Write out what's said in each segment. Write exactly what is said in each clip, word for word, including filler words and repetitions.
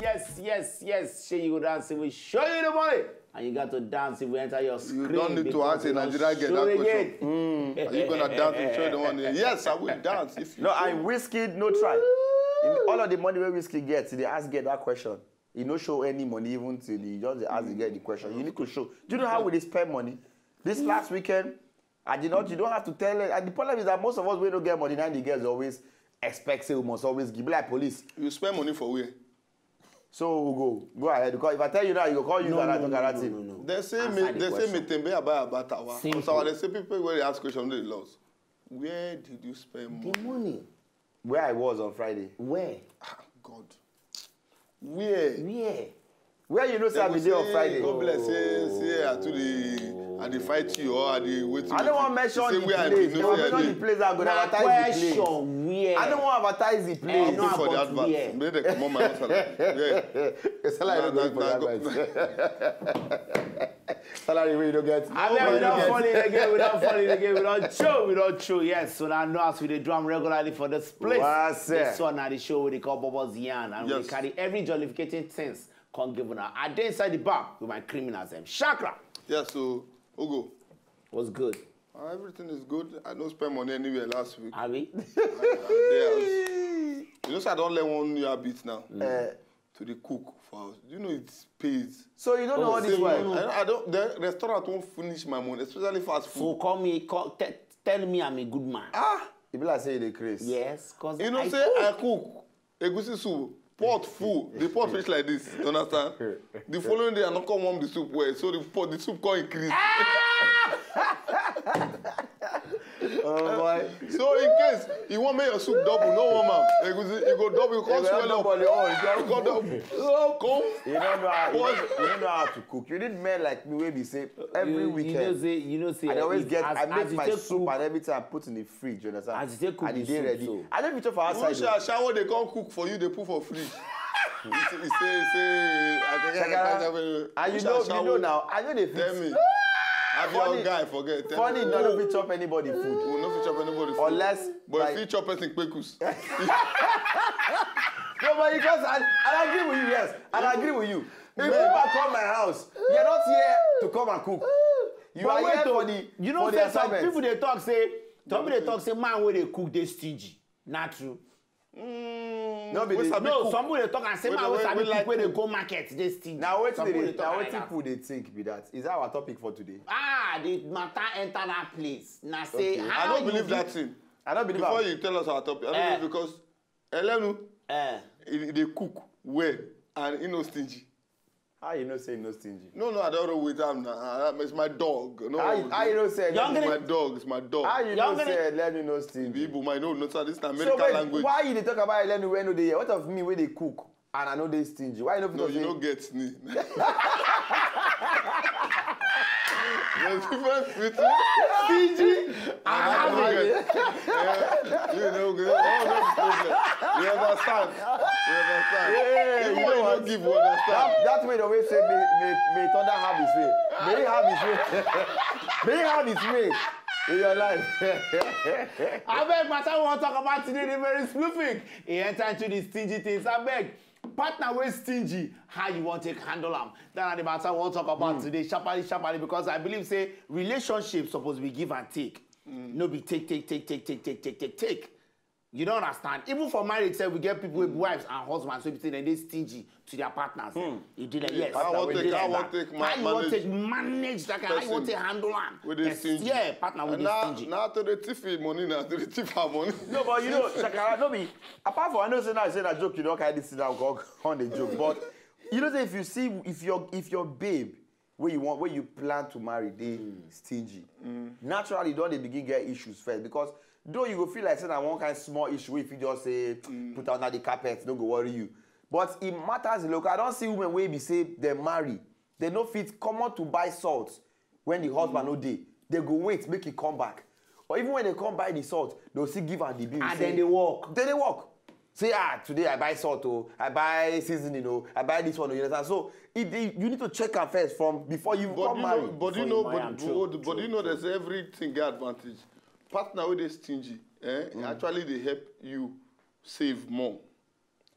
Yes, yes, yes. Shey you go dance if we show you the money. And you got to dance if we enter your screen. You don't need to ask a Nigerian girl that question. Are you gonna dance if we show you the money? Yes, I will dance if you. No, I Wizkid no try. In all of the money where Wizkid gets, they ask get that question. He no show any money even till he just dey ask the girl the question. You need to show. Do you know how we dey spend money? This last weekend, I did not. You don't have to tell her. And the problem is that most of us, we don't get money. Now the girls always expect say we must always give, like police. You spend money for where? So we go go ahead, because if I tell you now, you go call you. No, that no, no, no, no, no. They say me, they say me tembe about about our. Simple. So they say people wey dey ask question no dey lost. Where did you spend money? The money. Where I was on Friday. Where? Ah, God. Where? Where? Where you know say I be there on Friday? God bless you. See, I too dey, I dey fight you or I dey wait. I don't want mention the place. Don't mention the place. I go advertise the place. Where? I don't want advertise the place. I'll pay for the advert. Make dem comot my own salary. Yeah. Salary no go for the advert. Salary wey you no get. I mean, we don't fall in again, we don't fall in again, we don't show, we don't show. Yes, so now know as we dey do am regularly for this place. This one na the show we dey call Bobo's Yarn, and we carry every jollificating things come give una. I dey inside the bar with my criminals dem. Shakra. Yeah, so Ogo. What's good? Uh, everything is good. I don't spend money anywhere last week. Abi? You know, so I don't learn one new habit now. To the cook for house. Do you know it pays? So you don't know all this while? I, I don't. The restaurant won't finish my money, especially fast food. So call me, call, te- tell me I'm a good man. Ah, e be like say you dey craze. Yes, cause you know I say cook. I cook egusi soup, pot full, the pot finish like this. You understand? The following day, I no come warm the soup well, so the pot, the soup come increase. Oh boy. So in case you want make your soup double, no warm am. Egusi, you go double, you come swell up. You go double. Come. You don't know how, you don't, you don't know how to cook. You need men like me wey be say every weekend. You know say, you know say I always get, I make my soup and everything I put in the fridge. You understand? As you take cook, and e dey ready. I don't fit for outside. Shower dey come cook for you, dey put for fridge. He say, he say, he say, I think I can't have it. And you know, you know now, I know they fix. Tell me. Have your guy forget. Funny, no fit chop anybody food. We no fit chop anybody food. Unless, but if you chop person kpekus. No, but because I, I agree with you, yes. I agree with you. If you come my house, you're not here to come and cook. You are here for the, you know, for the assignment. Some people dey talk say, some people dey talk say man wey dey cook dey stingy. Not true. Mm, no, be no, some people dey talk and say man wey sabi cook wey dey go market dey stingy. Now wetin people dey think be that? Is that our topic for today? Ah, the matter enter that place. Now say, okay. I don't believe that thing. I don't believe. Before you tell us our topic, I don't believe because Elenu, eh, he dey cook well and he no stingy. How you know say he no stingy? No, no, I don't roll with him now. Uh, it's my dog. No, how you, how you know say Elenu? It's my dog. It's my dog. How you know say Elenu no stingy? People might know, no, sir, this is American language. So wait, why you dey talk about Elenu wey no dey here? What of me wey dey cook and I no dey stingy? Why you no fit say? No, you no get me. There's difference between stingy and having. Yeah, you know, okay. Oh, no problem. You understand? You understand? Yeah, you know what? Give, you understand? That, that way the way say may, may, may thunder have his way. May he have his way. May he have his way in your life. Abeg, matter we wan talk about today dey very specific. E enter into the stingy things. Abeg, partner wey stingy, how you wan take handle am? That na the matter we wan talk about today, sharply, sharply, because I believe say relationship suppose be give and take. No be take, take, take, take, take, take, take, take, take. You don't understand. Even for marriage sef, we get people wey be wives and husbands wey be say dem dey stingy to their partners. You do like, yes. How you wan take manage that kind? How you wan take handle am? Wey dey stingy. Yeah, partner wey dey stingy. Na to dey thief him money, na to dey thief her money. No, but you know, Shakara, no be. Apart from, I know say now, say na joke, you don carry this thing now, go on the joke. But you know say if you see, if your, if your babe wey you want, wey you plan to marry dey stingy, naturally you don dey begin get issues first, because though you go feel like say na one kind small issue wey you fit just say put under the carpet, no go worry you, but it matters a lot. I don see women wey be say dem marry, dem no fit comot to buy salt when the husband no dey. Dem go wait make e come back. Or even when dem come buy the salt, dem go still give am the bill. And then they work. Then they work. Say, ah, today I buy salt, oh, I buy seasoning, oh, I buy this one, oh, you understand? So it, it, you need to check am first from before you come marry. But you know, but, but, but you know, there's everything get advantage. Partner wey dey stingy, eh, actually dey help you save more.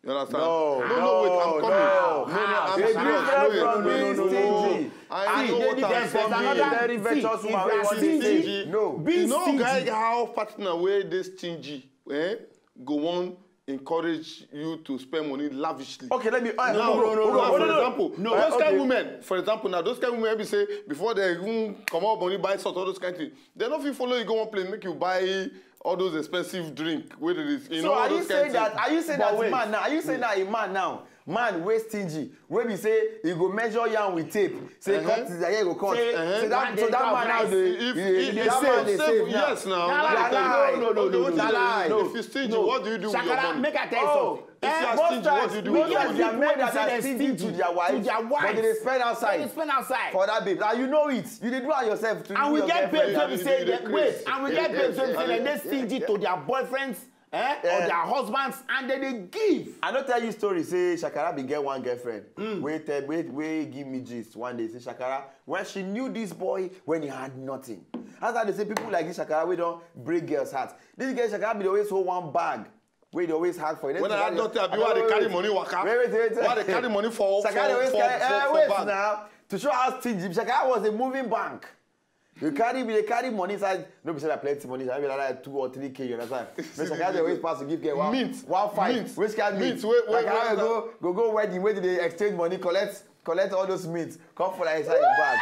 You understand? No, no, no, wait, I'm coming. No, no, I'm serious. Wait, no, no, no, no, no. I know what I'm saying. Very virtuous woman wey want to be stingy. No. You know, guy, how partner wey dey stingy, eh, go wan encourage you to spend money lavishly. Okay, let me. Uh, now, no, no, no, no, for example, no, those kind women, for example, now those kind women be say before they even come out money buy salt, all those kind things, they no fit follow you go one place make you buy all those expensive drink wey dey dey, you know, all those kind things. So are you saying that, are you saying that man now, are you saying that a man now, man wey stingy, wey be say he go measure yam with tape, say cut this here, he go cut. Say that, so that man now dey, that man dey save now. Yes, now. Na lie. No, no, no, no, no. If you stingy, what do you do with your money? Shakara, make I tell you something. If you are stingy, what do you do with your money? Most times, most times they are men that are stingy to their wives, but they dey spend outside. They spend outside for that babe. And you know it. You dey do am yourself too. And we get babes wey be say, wait, and we get babes wey be say dem dey stingy to their boyfriends, eh, or their husbands, and dem dey give. I no tell you story say Shakara bin get one girlfriend wey tell, wey, wey give me gist one day, say Shakara, when she knew this boy when he had nothing. That's why they say people like this Shakara wey don break girls' heart. This girl Shakara bin dey always hold one bag wey dey always hang for you. When I had nothing, I be why they carry money waka. Wait, wait, wait. Why they carry money for, for, for, for bag? Now, to show how stingy, Shakara was a moving bank. You carry, we dey carry money inside. No be say na plenty money. I be like two or three K. You understand? But Shakara dey always pass to give girl one, mint, one five. Which kind mint? Shakara go, go, go wedding, where they exchange money, collect, collect all those mints, come for inside the bag.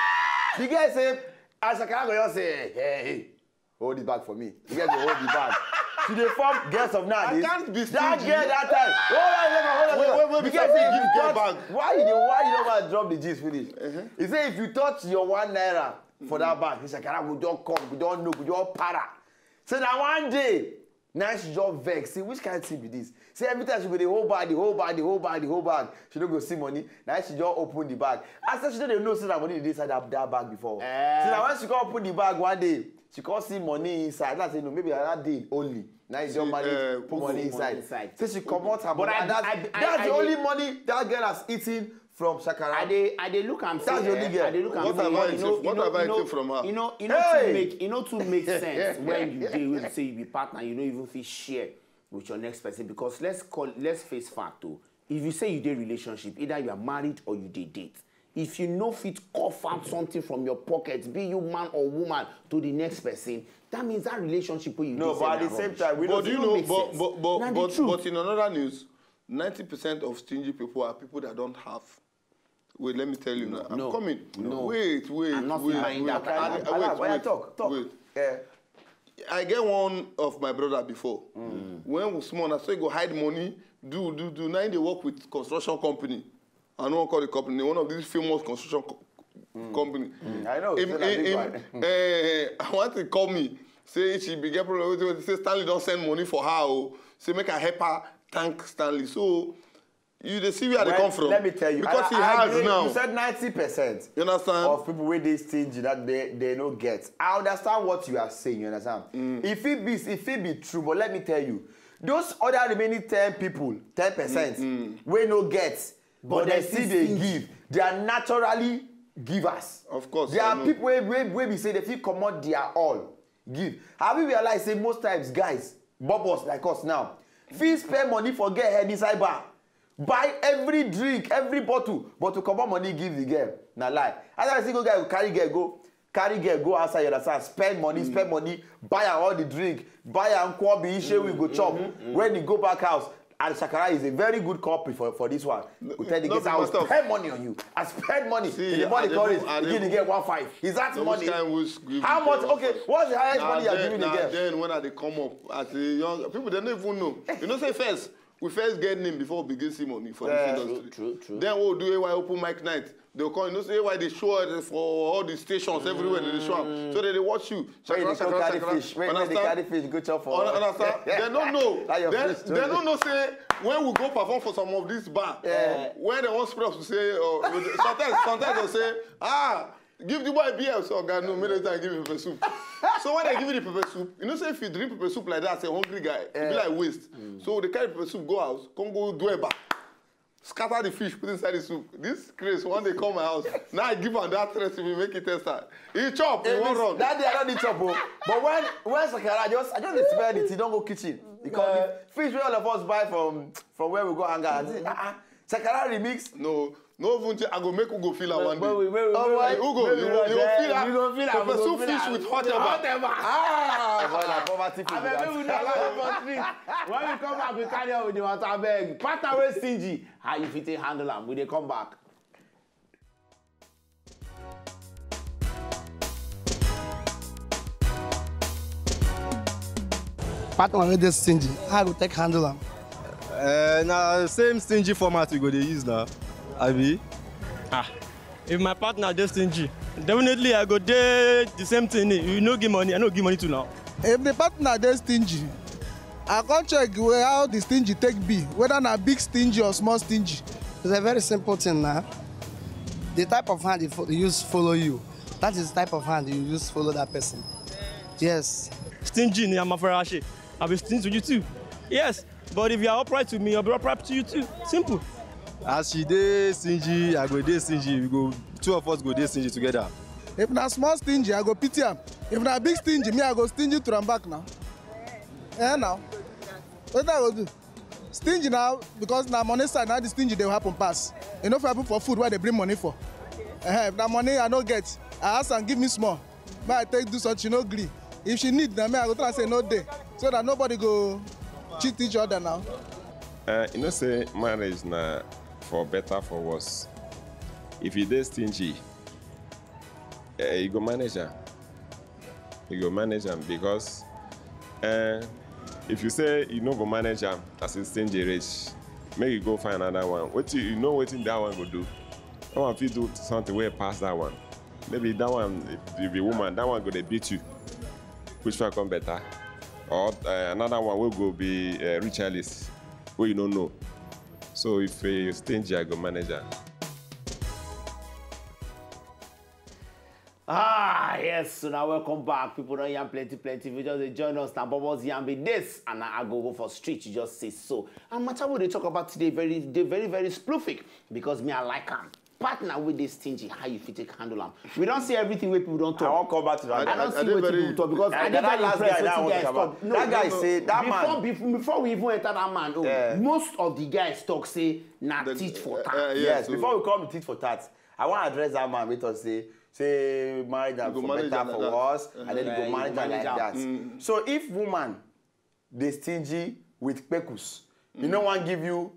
The girl say, as Shakara go just say, hey, hey, hold this bag for me. The girl go hold the bag. She dey form girls of nowadays. I can't be stingy. That girl that time. Hold on, hold on, hold on. Wait, wait, wait. The girl say, give girl bag. Why you dey, why you don't want to drop the gist finish? He say if you touch your one naira for that bag, he say, Shakara go don come, go don know, go don para. Say na one day, now she just vex. Say which kind thing be this? Say every time she go dey hold bag, dey hold bag, dey hold bag, dey hold bag. She no go see money. Now she just open the bag. As she no dey know say na money dey inside that, that bag before. Say na when she come open the bag one day, she come see money inside. That's say no, maybe na that day only. Now you just manage put money inside. Say she comot her money. That's the only money that girl has eaten from Shakara. I dey, I dey look am say, that's the only girl. I dey look am say, what have I eaten from her? You know, you know, e no too make, e no too make sense when you dey, wey be say you be partner, you no even fit share with your next person, because let's call, let's face fact o. If you say you dey relationship, either you are married or you dey date, if you no fit cough out something from your pocket, be you man or woman, to the next person, that means that relationship wey you dey send na rubbish. No, but at the same time, we don't know. But do you know, but, but, but, but in another news, ninety percent of stingy people are people that don't have. Wait, let me tell you now. I'm coming. No. Wait, wait, wait. I'm not buying that kind of. Wait, wait, wait. Talk, talk. I get one of my brother before. When we small, na so he go hide money, do, do, do. Now he dey work with construction company. I no wan call the company name, one of these famous construction co-, company. I know. Him, him, eh, I want to call me. Say she be get problem with it. Say Stanley don send money for her o. Say make I help her thank Stanley. So you dey see where I dey come from. Let me tell you. Because he has now. You said ninety percent. You understand? Of people wey dey stingy that they, they no get. I understand what you are saying. You understand? If it be, if it be true, but let me tell you, those other remaining ten people, ten percent, wey no get, but they still dey give. They are naturally givers. Of course, there are people wey, wey, wey be say they fit comot their all give. Have you realized say most times guys, bobos like us now, fit spend money for girl head inside bar, buy every drink, every bottle, but to comot money give the girl, na lie. As I see go guy go carry girl go, carry girl go outside, you understand? Spend money, spend money, buy am all the drink, buy am nkwobi, ishe we go chop. When he go back house, and Shakara is a very good culprit for, for this one. Go tell the girl, I will spend money on you. I spend money. See, the money come reach, give the girl one five. Is that money? How much? Okay, what's the highest money you are giving the girl? Then when I dey come up as a young people, they no even know. You know, say first, we first get name before we begin see money for this industry. True, true, true. Then we do A Y open mic night. They come, you know, say A Y dey show it for all the stations everywhere. They dey show am. So they dey watch you. Shakara, shakara, shakara. When they carry fish, go chop for. Understand? They don't know. They don't know say when we go perform for some of this bar, when they wan spray us, we say, sometimes, sometimes they say, ah, give the boy beer. So oga no, make dem give me pepper soup. So when they give you the pepper soup, you know say if you drink pepper soup like that as a hungry guy, e be like waste. So they carry pepper soup go house, come go do eba, scatter the fish, put inside the soup. This Chris, one day come my house. Now I give am that threat, if you make it test her. He chop, he wan run. That day I don't need chop o. But when, when Shakara, I just, I just dey smell it. He don go kitchen. Because the fish wey all of us buy from from where we go hang out, I say, ah, ah, Shakara remix. No, no, even I go make we go feel am one day. When we, when we, Oh, when why? we, Who go, when we you, rush, you go eh, feel am. We go feel am, we Pepper go soup feel fish am. With hot eba. Hot eba. Ah. Avoid that poverty food. Abeg, make we dey laugh for street. When we come back, we carry on with the matter. Abeg, partner wey stingy, how you fit take handle am? We dey come back. Partner wey dey stingy, how I go take handle am? Uh, na same stingy format we go dey use now, abi? Ah, if my partner dey stingy, definitely I go dey the same thing. You no give money, I no give money too now. If the partner dey stingy, I come check where how the stingy take be, whether na big stingy or small stingy. It's a very simple thing now. The type of hand you fo- you use follow you, that is the type of hand you use follow that person. Yes. Stingy ni amafarashi. I be stingy to you too. Yes, but if you are upright to me, I'll be upright to you too. Simple. As she dey stingy, I go dey stingy. We go, two of us go dey stingy together. If na small stingy, I go pity am. If na big stingy, me I go stingy to am back now. Eh now. Wetin I go do? Stingy now, because na money side, na the stingy dey happen pass. E no fit happen for food wey I dey bring money for. Eh, if na money I no get, I ask am give me small. Make I take do something, she no gree. If she need, na me I go tell am say no dey, so that nobody go cheat each other now. Uh, you know say marriage na for better for worse. If you dey stingy, uh, you go manage am. You go manage am because uh, if you say you no go manage am as a stingy reach, make you go find another one. Wetin you know wetin that one go do? That one fit do something wey pass that one. Maybe that one, if you be woman, that one go dey beat you. Which one come better? Or uh, another one wey go be uh, ritualist wey you no know. So if you stingy, I go manage am. Ah, yes, so now welcome back. People don't yam plenty, plenty. If you just dey join us, now Bubbles Yam be this, and now I go go for street, you just say so. And matter what they talk about today, very, they very, very sploofic, because me, I like am. Partner with this stingy, how you fit take handle am? We don't see everything where people don't I talk. Wan come back to that. I don't I see dey what very- people talk because I And dey that very last impressed guy, that wetin one guys talk about. talk. No, That guy no, no. say, that before, man- before, before we even enter that man, oh, Yeah. Most of the guys talk say na The- tit for uh, tat. uh, yeah, Yes, so- before we come to tit for tat, I wan address that man wey talk say say marriage na You go for manage better am for like that. worse, and then you Yeah, go you go manage am manage like am. that. Mm. So if woman dey stingy with kpekus, you no wan give you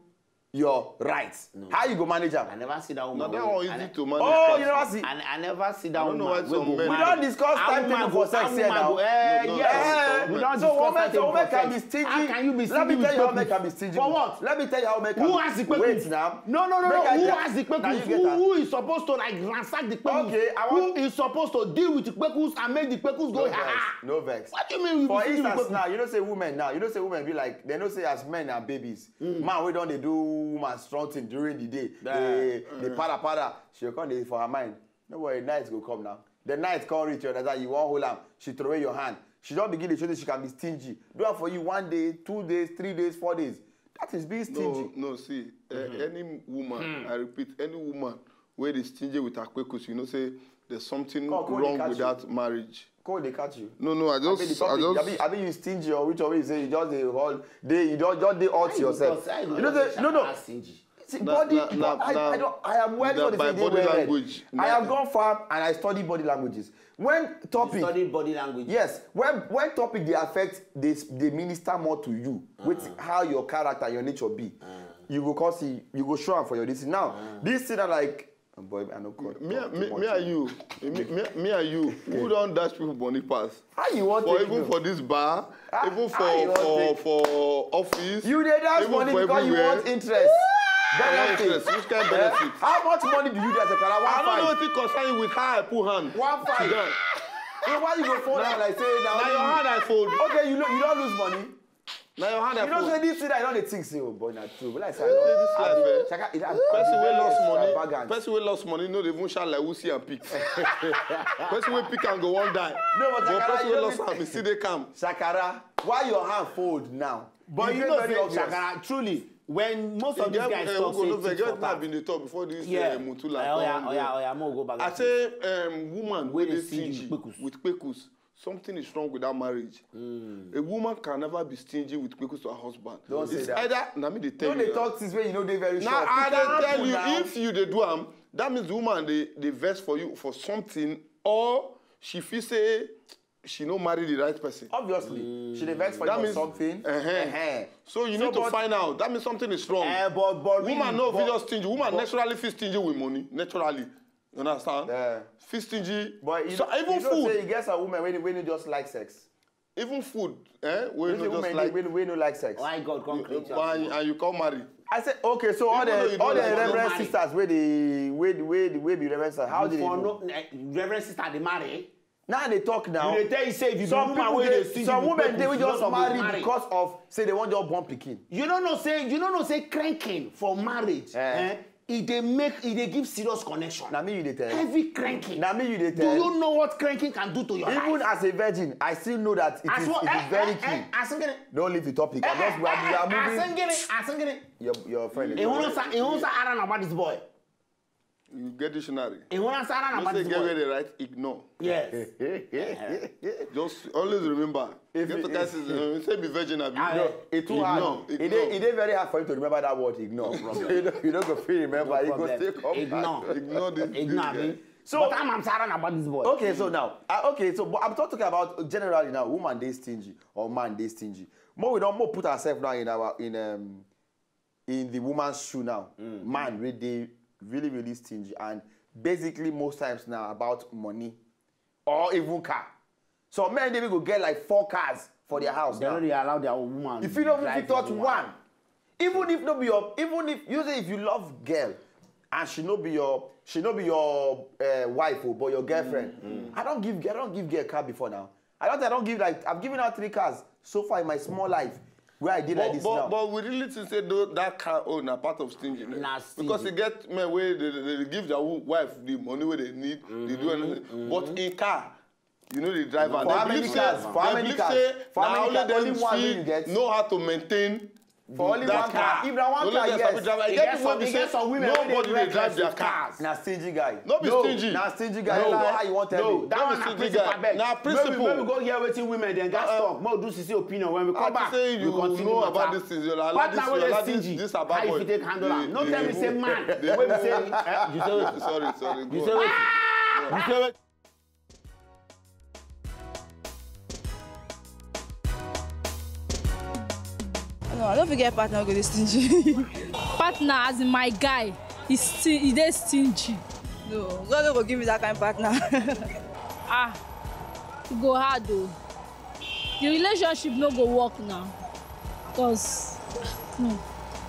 your rights. How you go manage I am? never see that Na woman. that wey- one I easy ne- to manage. Oh, you never see. I, I never see that I don't woman. know why Wey some go men- We marry. don discuss How time woman table go- for sex how here woman now. go- Eh, No, no, yes. Eh, We no. don So discuss woman, time so table woman for can be sex. stingy. How can you be stingy Let me with tell you how kpekus? men can be stingy. For what? Let me tell you how men can Who be. has the Wait kpekus? Now. No, no, no, Make no. I Who get- has the Now you kpekus? get Who, am. Who is supposed to like ransack the kpekus? Okay, I Who want- is supposed to deal with the kpekus and make the kpekus go No ha vex. ha? No vex. What do you mean we For be stingy with instance, kpekus? Now you know say women now you know say women be like they know say as men are babies. Man wey don dey do woman strong thing during the day. They they para para. She go come dey for her mind. No worry, night go come now. The night come reach, you understand? You wan hold am, she throw away your hand. She don begin dey show say she can be stingy. Do am for you one day, two days, three days, four days. That is being stingy. No, no, see, uh, any woman, I repeat, any woman where they stingy with her kpekus, you know say there's something Come, come, they wrong catch with you. that marriage. Cold dey catch you. No, no, I Abi the just, I topic, just. abi, abi you stingy or which one wey you say you just dey hold, dey you don just dey hurt yourself. You know say no, no. See, Na- body, na- na- I, na- I, don't, I am well na for the by thing dey body well. Language. I have gone far and I study body languages. When topic, Study body language. Yes, when when topic dey affect this the minister more to you, with how your character, your nature be, you go come see, you go show am for your this thing. Now, this thing na like, oh boy, I no call. Me, talk me, too me much. and you, me, me, me and you, who don dash people money pass? How you want For take even you? for this bar, Ah, even how you for want for take? for office, You dey dash even money for because you everywhere. Want interest. I want Benefit. interest. Which kind of benefit? How much money do you get as a Shakara? I don't know One five. Wetin concern you with how I put hand. One five. Today. So why you go fold hand like say na Na only your you? Hand I fold. Okay, you no, you don lose money. Na your hand I You know fold. Say this thing I don dey think say, oh boy, na true. But like say Say this life, eh? Shaka, it, Person wey lost money, extravagant. Person wey lost money no dey even shout like who see am pick. Person wey pick am go wan die. No, but But Shakara, person you wey no lost fit- am, e still dey calm. Shakara, why your hand fold now? But you dey know very say obvious. Shakara, truly, when most E of these get guys eh, talk who go no say vex, tit get for wetin I tat. Been dey talk before this Yeah. eh, Mutula Eh, oya, come oya, go. Oya, mo go back. I say um, woman Wey wey dey dey stingy stingy with kpekus. With kpekus Something is wrong with that marriage. A woman can never be stingy with kpekus to her husband. Don't say It's that. Either na me dey tell Don't you. They talk things where you know they very Now short. I It dey can tell happen you, now. If you dey do am, that means the woman dey dey vex for you for something, or she feel say she no marry the right person. Obviously, she dey vex for That you or means- something. Uh-huh. Uh-huh. So you So, need to but- find out. That means something is wrong. Eh, but but Woman really, no but, fit just stingy. Woman but- naturally fit stingy with money. Naturally, you understand? Yeah. Fit stingy. But you, So know- even you know food. Say you get some women when when you just like sex. Even food, eh? Wey You no say just women like. Wey, wey no like sex. Why God come create you? And, and you come marry. I say okay, so all Even though the you all don't the like reverend marry. Sisters where they where the where the way be reverend Sisters, how did they For know? No, eh, Reverend Sister dey marry. Now they talk now. You dey tell you say if you be Some woman people wey dey, dey stingy some with women people, dey we you just no go marry marry. Because of say they want just born pikin. You don't know say you don't know say cranking for marriage. Eh. Eh? E dey make e dey give serious connection. Na me you dey tell. Heavy cranking. Na me you dey Do tell. You know what cranking can do to your Even life? As a virgin, I still know that it is, it is very key. Asengere. Don't leave the topic. I just we are, we are moving. Asengere. Asengere. Your, your friend. Is Ehunsa Ehunsa Aran about this boy. You get dictionary. Ehunsa Aran You about say this get where boy. They write ignore. Yes. Just always remember. If Get it- to guys is uh, say be virgin abi. Ah, No, it's too hard. Ignore, It ignore. Is, it is very hard for you to remember that word. Ignore. You don't, you don't go feel remember. It go Problem. Still come Ignore. Back. Ignore this. Ignore this me. guy. So But I'm Aran about this boy. Okay, so now, uh, okay, so but I'm talking about generally now, woman dey stingy or man dey stingy. More we don't more put ourselves now in our in um in the woman's shoe now. Man really dey really really stingy and basically most times now about money or even car. So men they go get like four cars for their house They now. no dey allow their woman. If you don't drive even touch the one, even if no be your, even if you say if you love girl, and she no be your, she no be your uh, wife o, but your girlfriend. I don't give, I don't give girl car before now. I don't, I don't give like I've given out three cars so far in my small life where I did like But, this but, now. but we really think say though that car own na part of stinginess. Na Because stingy. You get men wey they, they give their wo- wife the money wey they need, they do anything. But in car, you know they drive am. For They how many believe cars? Say, For how they many believe cars? Say For how na many only cars? them Only one wey you fit get? Know how to maintain For only that one car. If na one Only car, them yes. sabi drive. I E get get people wey some- be e say get some women wey dey nobody wear dey drive their expensive car. cars. Na stingy guy. No be No, stingy. Na stingy guy. No, Like, how you want tell no, me? that No one be na stingy principle, guy. abeg. Na Make we, make we principle. go hear wetin women dem gats Uh-uh. talk. Make we do sisi opinion when we come I back. say We you continue know matter. About this thing. You like Partner this, wey you dey like this, stingy, this how you about fit take handle am? No the- tell me the- say man wey be say eh, you say wetin? Sorry, sorry. You Go say on. wetin? You say wetin? No, I don't forget partner go dey stingy. Partner as in my guy, he sti he dey stingy. No, God no go give me that kind partner. Ah, e go hard o. The relationship no go work now, cause no,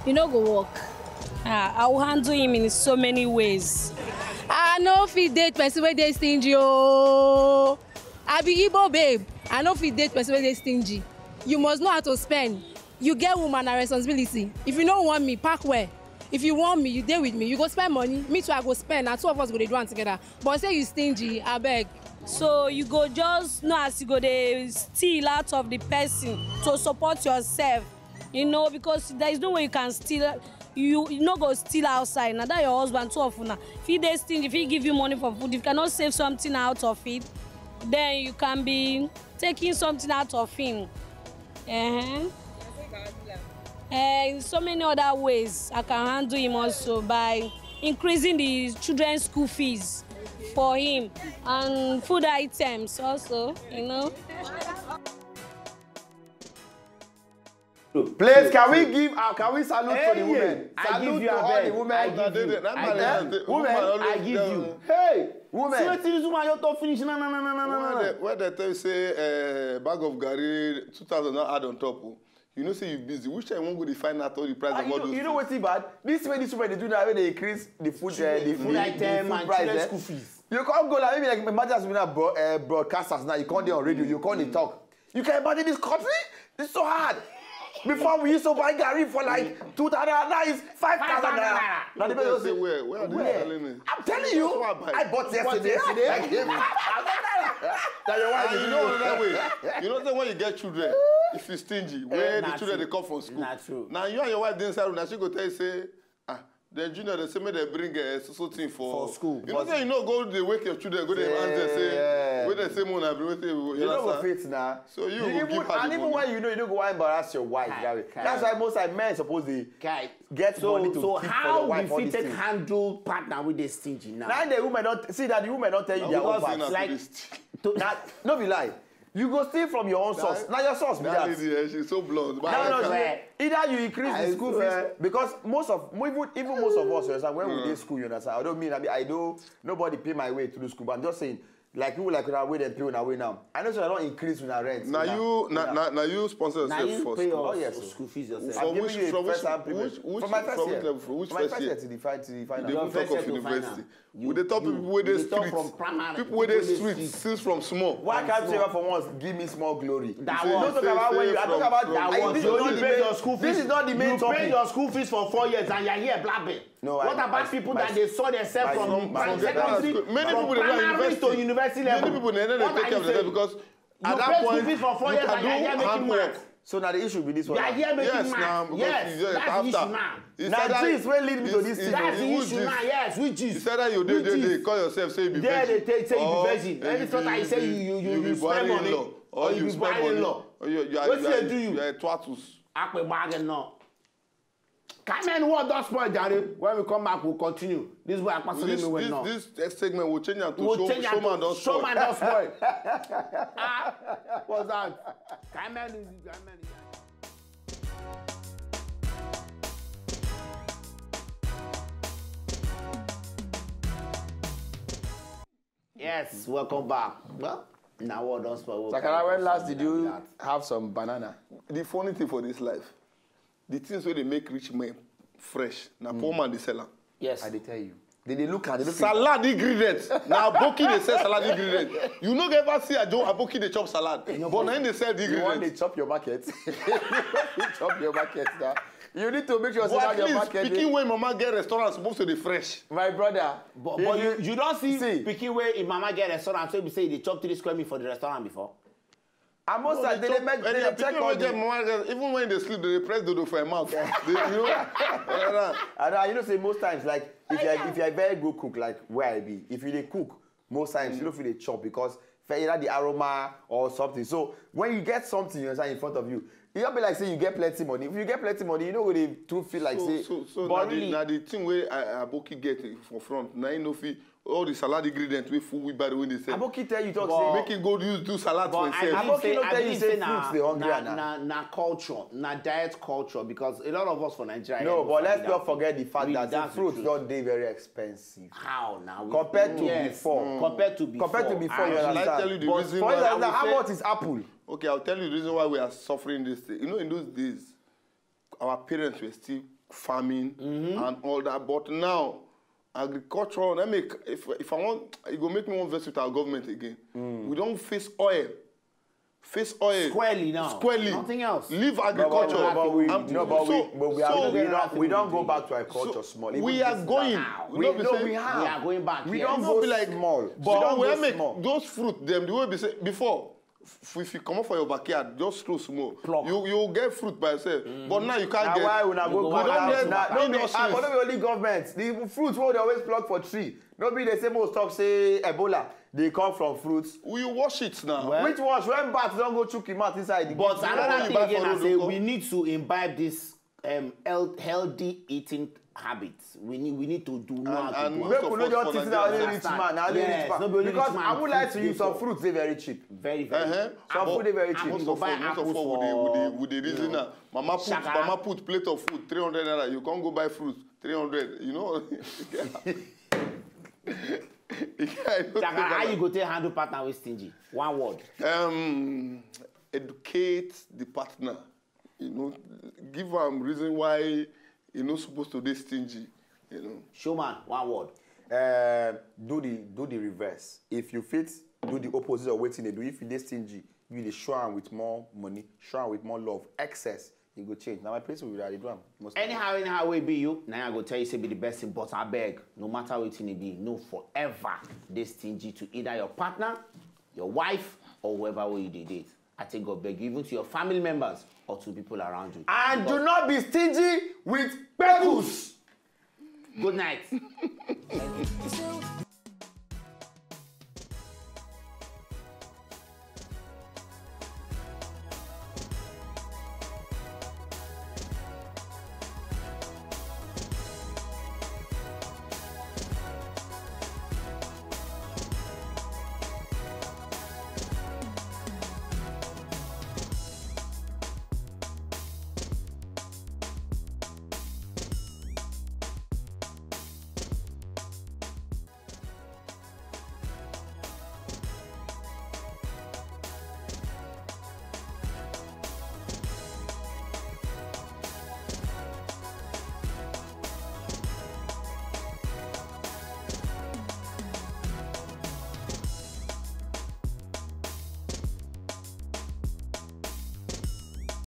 e no go work. Ah, I will handle him in so many ways. I no fit date person wey dey stingy ooo. I be Igbo babe. I no fit date person wey dey stingy. You must know how to spend. You get woman na responsibility. If you no want me, pack well. If you want me, you dey with me. You go spend money. Me too, I go spend. Na two of us go dey do am together. But say you stingy, abeg. So you go just know as you go dey steal out of the person to support yourself. You know, because there is no way you can steal. You, you no go steal outside. Na that your husband, two of una. If he dey stingy, if he give you money for food, if you cannot save something out of it, then you can be taking something out of him. Uh-huh. Eh, in so many other ways, I can handle him also by increasing the children's school fees for him and food items also, you know. Please, can we give, uh, can we salute to the Hey, women? I give Salute you to a all bell. The women. I give you. That I man give- is the- Women, woman I always give tell you. me, Hey, See women. wetin this woman just talk finish na na na na na na Why na. they, why they tell you say uh, bag of garri two thousand not add on top? Oh? You know say you busy. Which time you wan go dey find out all the price Ah, of you all know, those you know things? Wetin bad? This way, this woman they do now when they increase the food, uh, the Food the, item the food and price. children Eh? School fees. You can't go like maybe like imagine as we now bro, uh, broadcasters now. You can't dey on radio. You can't dey talk. You can imagine this country. It's so hard. Before we used to buy garri for like two thousand, now it's five thousand naira. Now the People person say where? Where are they selling it? I'm telling you, That's why I buy. I bought yesterday. I gave five thousand naira. Now your wife And is you know another way. You know say when you get children, if you stingy, where the na children true. They come from school. Na true. Now you and your wife dey inside room. Now she go tell you say, ah, Then junior, they say make they bring uh, so so thing for For school, You know but- say you no go dey wake your children, go dey ask them say, Yeah. Wey they say make una bring, wey say you You know go understand? fit now. So you You go even, give her the and even money. When you know, you no go wan embarrass your wife. Kai, That way. kai. That's why most like men suppose dey Guy, get so money to so keep for how your wife we all fit these take things. Handle partner with dey stingy now? Now the women don't see that the women don't tell you their own Because part. in a Like, priest. to, Now, no be lie. You go steal from your own source. Now your source be That that. lady, eh, she's so blunt. But No, I no, can't- swear. Either you increase I the school swear. fees because most of even even most of us, you understand, when we dey school, you understand. I don't mean I, mean, I don't nobody pay my way through school, but I'm just saying, like people like una wey dem pay una way now. I know say I don't increase una rent. Now una- you, now, una- now, now you sponsor Now yourself you first. pay Oh, your yes. school fees yourself. I'm From giving which, you a from which, first hand payment. which, which, From my from first which year. level? From which From my first first year? year to the final, to the You final. dey Your even talk first of year to university. final. You- We dey talk you- people wey you dey dey talk street. from primary, People wey dey people wey dey street street. since from small. Why can't you Small. ever for once give me small glory? That Say- one. Don't talk say- about when say you. I talk from- about from- That I- one. this You is not only the pay main your topic. school fees for four years and you are here blabbing. No, What I- about I- people my- that they saw themselves my- from my- from my- secondary, Many from people dey go primary university. To university level? Many people dey dey What take are care you of themselves saying? Because You at pay that school point fees for four you years can and you are here do making handwork. math. So now the issue be this one. You are here making Yes, math. now because Yes, you just that's the after. issue now. It's Now either- this wey lead me to it's- this it's- thing. That's the it's- issue now. Yes, which is It's either you dey which dey is- dey call yourself say you be There they virgin. take say you be Or virgin. Every you sort be- I say you you you be you spend borrowing money law, or you be spend borrowing money, law. Or you you are Wetin you are- dey do you? You are a twatus. Akpebage no. Kamen word don spoil jare. When we come back, we'll continue. This is where Akpasiri This me well this now. This segment will change am to We'll show, change am showman to don spoil. Showman don spoil. Ah, what's that? Kamen, Kamen. Yes, welcome back. Well, now what don spoil. Sakara, when last did you Have some banana. The funny thing for this life, the things wey dey make rich men fresh, na poor man dey sell am. Yes. I dey tell you. They dey look at they look. Salad ingredient. Na aboki dey sell salad ingredient. You no go ever see ajo aboki dey chop salad, but na him dey sell the You want dey ingredient. Chop your market. Chop your market now. You need to make sure say But that at your least market. pikin wey mama get restaurant suppose to dey fresh. My brother, But, but you, you don see, see pikin wey im mama get restaurant, so be say e dey chop three square meal for the restaurant before. And most times they dey make they dey check Pikin all wey get the. Mama get, even when they sleep, they dey press dodo for im mouth. They, you know, And uh, you know say most times, like, if you are, if you are a very good cook, like where I be, if you dey cook, most times you don't feel dey chop because either the aroma or something. So when you get something, you understand, in front of you, you don't be like say you get plenty money. If you get plenty money, you know what they too feel like so, say. So, so But na really, the, na the thing wey uh, Aboki get for front. Na him no fit all the salad ingredient wey full wheelbarrow wey dey sell. Aboki tell you talk But- say. Make him go use do salad for But I himself. believe Aboki say, no I tell you believe say say na, fruits dey hungry na, and na- na, na culture, na diet culture, because a lot of us for Nigeria. No, dey but let's do not that forget thing. the fact We that the that's the fruits truth. Don't dey very expensive. How now? We- Compared to Yes. before. Compared to before. Compared to before, you And Shall I understand? tell you the But reason for why? example, I would how say- much is apple? Okay, I'll tell you the reason why we are suffering this thing. You know, in those days, our parents were still farming and all that. But now, agriculture, I make if if I want, it go make me one vex with our government again. We don't face oil, face oil Squarely now. Squarely, Nothing else. Leave No, but, agriculture. no, but we, And no, but so- we, but we, so- are, we, don't, we don't go Everything. Back to our culture So small. we Even are this going. now. We We, don't be no, saying- we have. We are going back, We yes. don't You go know, be like, small. So We don't we go are make small. Those fruit them the way we say before. If, if you come up for your backyard, just throw small. Pluck. You you get fruit by yourself. But now you can't Na get. why una go go back back house to na back. no be Industries. ah, but no be only government. The fruit wey we dey always pluck for tree, no be dey say make we stop say Ebola dey come from fruits. We wash it now. Well, Which wash when bat don go chook him mouth inside the But green? another you thing buy again, for I road, say Oko? We need to imbibe this um, health, healthy eating habits. We need we need to do now. And- and To do most Make of we no us just for think say Nigeria na only rich understand. Man, na only Yes, rich man. No be only Because rich man I would like to fit use some dey fruits dey very cheap. Very very. Uh-huh. Some But food dey very cheap. Most Most go of buy us, most of apples us, we dey we for dey we dey reason now. Mama put Shaka. Mama put plate of food three hundred naira. You can't go buy fruit three hundred. You know. Shaka, how you go take handle partner with stingy? One word. Um, educate the partner. You know, give am reason why you no supposed to dey stingy. You know. Showman, one word. Uh, do the do the reverse. If you fit do the opposite of wetin they do, if you dey stingy, you dey show am with more money, show am with more love, excess, e go change. Na my principle be that I dey do am most times. Anyhow, anyhow wey be you, na I go tell you say be the best thing. But I beg, no matter wetin e be, no forever dey stingy to either your partner, your wife, or whoever wey you dey date. I take God beg you, even to your family members or to people around you. And do not be stingy with pebbles. Good night. So